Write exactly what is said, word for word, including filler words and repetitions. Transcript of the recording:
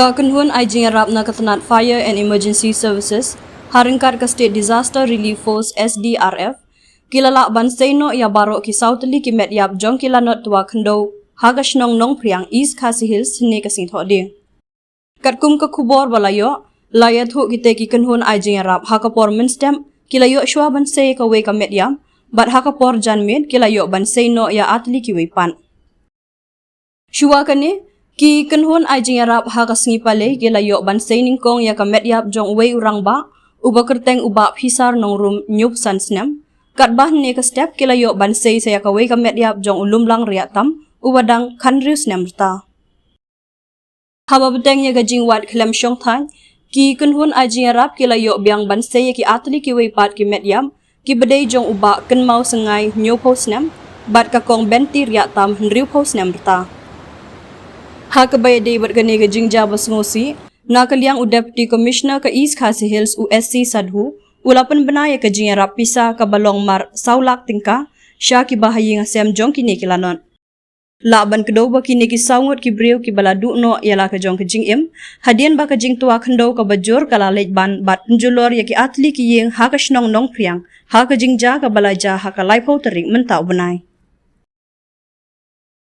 Ka kynhun ai jingïarap na ka tnat Fire and Emergency Services, ha ryngkat ka State Disaster Relief Force, S D R F, ki la lah ban sei noh ïa baroh ki saw tylli ki met ïap jong ki lanot twa khyndew ha ka shnong Nongphriang, East Khasi Hills, hynne ka sngi Thohdieng. Katkum ka khubor ba la ïoh, la ïathuh kite ki kynhun ai jingïarap ha ka por mynstep ki la ïoh shuwa ban sei kawei ka met ïap, bad ha ka por janmiet ki la ïoh ban sei noh ïa ar tylli kiwei pat. Shuwa kane, ki kynhun ai jingïarap ha ka sngi Palei ki la ïoh ban sei nyngkong ïa ka met ïap jong uwei u rangbah, uba kyrteng u Bah Phisar Nongrum, hynñiewphew san snem. Katba hynne ka step ki la ïoh ban sei sa ïa kawei ka met ïap jong u Lumlang Riahtam, uba dang khathynriew snem rta. Haba bteng ïa ka jingwad khlem shongthait, ki kynhun ai jingïarap ki la ïoh biang ban sei ïa ki ar tylli kiwei pat ki met ïap, kiba dei jong u Bah Kynmaw Syngai, hynñiewphew snem, bad ka Kong Benti Riahtam, hynriewphew snem rta. Ha kaba ïadei bad kane ka jingjia ba sngewsih, na ka liang u Deputy Commissioner ka East Khasi Hills, u S C Sadhu, u la pynbna ïa ka jingïarap pisa kaba long mar saw lak tyngka sha kiba ha ïing ha sem jong kine ki lanot. Lah ban kdew ba kine ki saw ngut ki briew kiba la duh noh ïa la ka jong ka jingim, hadien ba ka jingtwa khyndew kaba jur ka la leit ban bad pynjulor ïa ki ar tylli ki ïing ha ka shnong Nongphriang, ha ka jingjia kaba la jia ha ka laiphew tarik mynta u bnai.